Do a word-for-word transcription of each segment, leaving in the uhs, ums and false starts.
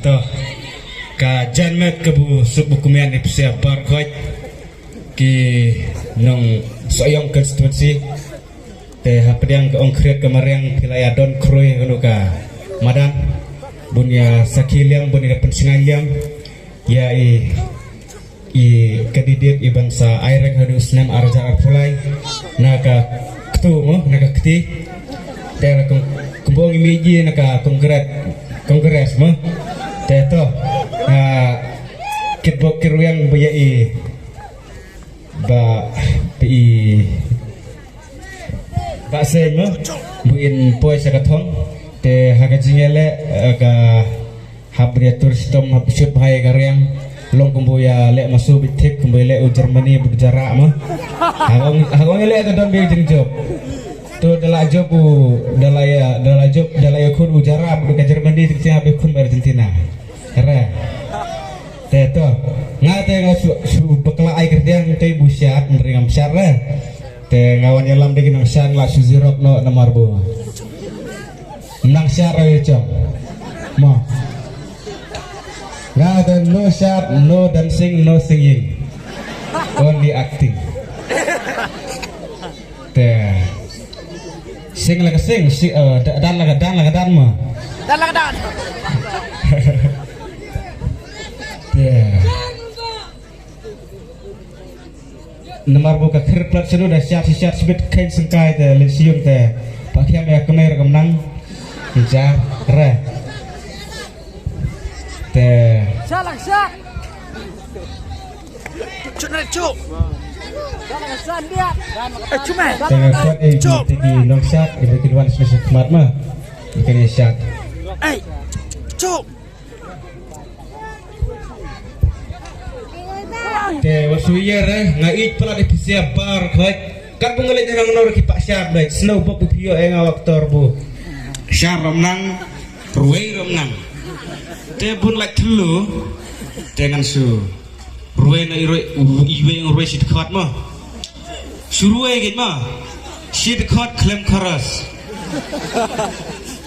To, ka janmiet ka bu suk bu kumne ni psiah bar khot ki nong Sohiong constituency. Te hapdeng ka ong khriat ka mariang phi la ïa don khrui kano ka madan. Bun ïa sakhi liam, bun ïa pynsngain liam. Ïa i i candidate i ban sa ai rank ha u snem ar hajar arphew lai na ka ktu mo, na ka kti. Te na kong kumbong i miji na ka Congress, Congress mo. Te to, ah, kitbok kirwiang ba ïa i ba, ba i Ba seng mo, bu in poi sa ka thong. Te ha ka jingïaleh, eh, ka hap ria tur shitom hap shut bha ïa ka riang. Long kumbu ïa leh masu bit thik kumbu ïa leh u Germany bu jara mo. Ha kong, ha kong ïa leh ka don bi jingjop. To da la jop u, da la ïa, da la jop, da la ïa khun u jara bu ka Germany tik tik ha bi khun Argentina. Re. Te to. Nga te nga shu, shu bakla ai kyrdiang te bu shat, ring am shat re. Te nga wan ïalam de ki nongshad la shu zirok noh namar bu nongshad ra ïa chong. Mo. Nga te no shad, no dancing, no singing. Only acting. Te sing la ka sing, si, eh, da-, dan la ka dan, la ka dan mo. Dan la ka dan. Te. Namar bu ka khir plat senu da siat siat sibit khein sengkai te lin siung te. Pak hiam ïa kemai ra kemnang. Jar re. Te. Siat lang siat. Cuk na cuk. Siat lang siat dia. Eh, cuk mai. Te nga kot eh, cuk. Tiki nong siat, ibu kidwan sibit khmat ma. Ikan siat. Eh, cuk. Te wa shu ïa re, nga ïeit palat ïa phi sha bar khot. Kat ba nga leit na nor ki pak shar leit. Snow bob phi ïoh eh nga wa ktor bu. Shar ram nang, ruwei ram nang. Te bun lait thlu. Te ngan shu ruwei na i ruwei, iwei ruwei shi dkhot mo. Shu ruwei git mo. Shi dkhot khlem chorus.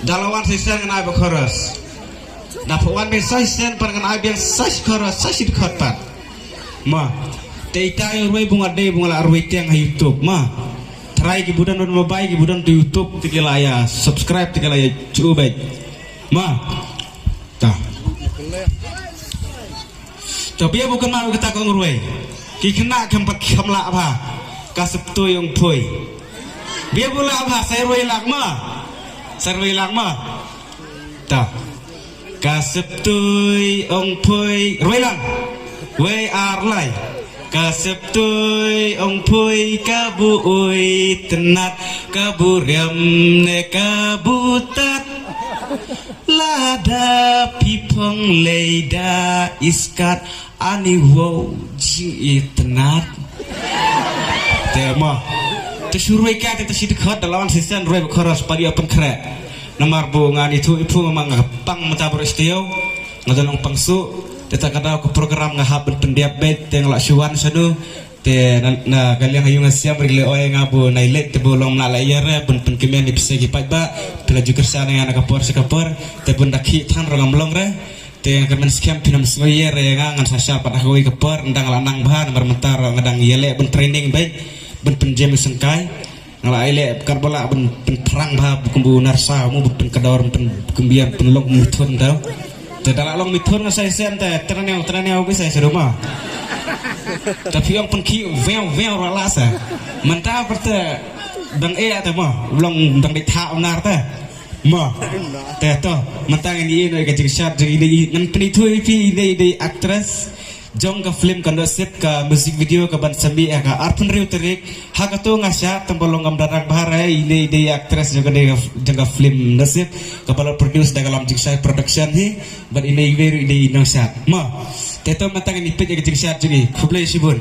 Da la wan sa shisien ngan ai ba chorus. Da pha wan biang sa shisien pat ngan ai biang sa shi chorus, sa shi dkhot pat. Mo. Te ita ïa ruwei bu nga dei bu nga la ruwei tiang ha YouTube mo. Trai ki bu don don mobile ki bu don tu YouTube te ki la ïa subscribe te ki la ïa chu beit. Mo. Ta. To bia bu kynmaw kata kong ruwei. Ki khynnah kham pat kham lah bha. Ka septui ong phui. Bia bu lah bha sa ruwei lak ma. Sa ruwei lak ma. Ta. Ka septui ong phui ruwei lang. Wei ar lai. Ka septui ong phui ka bu ui tnat ka bu riam ne ka bu tat. Lada phi phong lei da iskat ani wow jingitnat. Te mo. Te shu ruwei ka te te shi dkhot da la wan shisien ruwei ba chorus pali open crack. Namar bu nga ni tu ipu ma nga pang mata bro studio. Nga don ong pang su. Te ta ka daw ka program nga hap ban pyndiap beit te nga la shu wan shanu. Te na, na ka liang ha ïung ha sem ri le oi nga bu nai leit te bu long mla la ïa re bun pynkmen ni pisa ki paidbah. Phi la ju kyrshan ïa nga na ka por sha ka por te bun da khih than rong am long re. Te nga kyrmen skhem phin ym sngew ïa re ïa nga ngan sa sha pat ha kawei ka por ndang la nang bha namar mynta rong nga dang ïa leh bun training beit bun pynjem sengkai. Nga la ai leh kat ba lah ban pynphrang bha kumbu narsa mu ban pynkador ban pynkumbiam pynlong mithun tau. Te da la long mithun nga sa isen te traniaw traniaw bi sa isen ma. Te phi ong pynkhih vew vew ra la sa. Mynta pyrte dang eh te ma long dang dei tha nar te. Ma. Te to mynta ngan ïa ïa ka jingshad jong ine ngan pynithuh ïa phi ine ine actress. Jong ka film ka Nasib ka music video ka ban sa mih ha ka arphew hynriew tarik ha kato nga shah tang ba long ngam da rang bha re ine i dei actress jong ka dei jong ka film Nasib ka ba la produce da ka Lam Jingshai Production hi bad ine i wei ruh i dei i nongshad ma. Te to mynta ngan ïa peit ïa ka jingshad jong i khublei shibun.